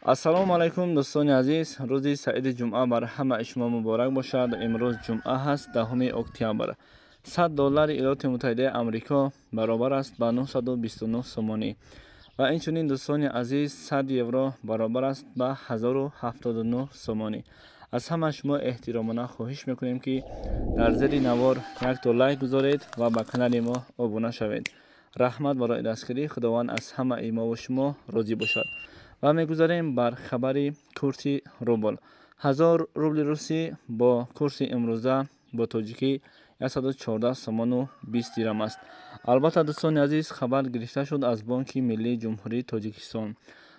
Ассалому алайкум, дӯстони азиз. Рӯзи саиди ҷумъа бар ҳамаи шумо муборак бошад. Имрӯз ҷумъа ҳаст, 10 октябр. 100 доллари Иёлоти Муттаҳидаи Амрико баробар аст ба 929 сомонӣ. Ва инчунин, дӯстони азиз, 100 евро баробар аст ба 1079 сомонӣ. Аз ҳама шумо эҳтиромона хоҳиш мекунем, ки дар зери навор якто лайк гузоред ва ба канали мо обуна шавед. Раҳмат барои дастгирӣ. Худованд аз ҳамаи мову шумо розӣ бошад. Ва мегузарем бар хабари курси рубл. 1000 рубли русӣ бо курси имрӯза бо тоҷикӣ 114 сомону 20 дирам аст. Албатта, дӯстони азиз, хабар гирифта шуд аз Бонки Миллии Ҷумҳурии Тоҷикистон.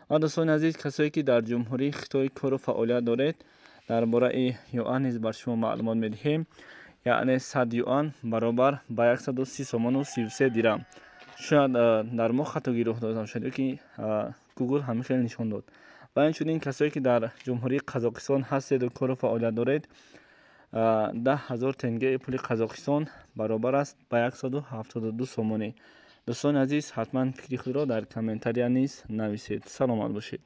Ва, дӯстони азиз, касое ки дар Ҷумҳурии Хитой кору фаъолият доред, дар бораи юан низ бар шумо маълумот медиҳем. Яъне 100 юан баробар ба 130 сомону 33 дирам. Шояд дар мо хатогӣ роҳ дода шуд ё ки Гугл ҳамин хел нишон дод. Ва инчунин, касое ки дар Ҷумҳурии Қазоқистон ҳастеду кору фаъолият доред, 10 000 тенгеи пули Қазоқистон баробар аст ба 172 сомонӣ. Дӯстони азиз, ҳатман фикри худро дар комментария низ нависед. Саломат бошед.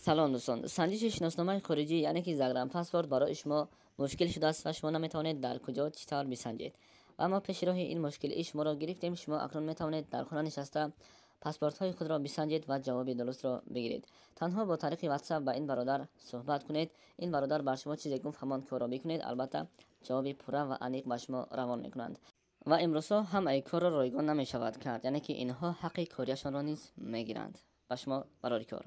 Салом, дӯстон. Санҷиши шиносномаи хориҷӣ, яъне ки загранпаспорт, барои шумо мушкил шудааст ва шумо наметавонед дар куҷо, чӣ тавр бисанҷед. Ва мо пеши роҳи ин мушкилии шуморо гирифтем. Шумо акнун метавонед дар хона нишаста паспортҳои худро бисанҷед ва ҷавоби дурустро бигиред. Танҳо бо тариқи Ватсап ба ин бародар суҳбат кунед. Ин бародар бар шумо чизе гуфт, ҳамон корро бикунед. Албатта, ҷавоби пурра ва аниқ ба шумо равон мекунанд. Ва имрӯзҳо ҳамаи корро ройгон намешавад кард, яъне ки инҳо ҳаққи кориашонро низ мегиранд. Ба шумо барори кор.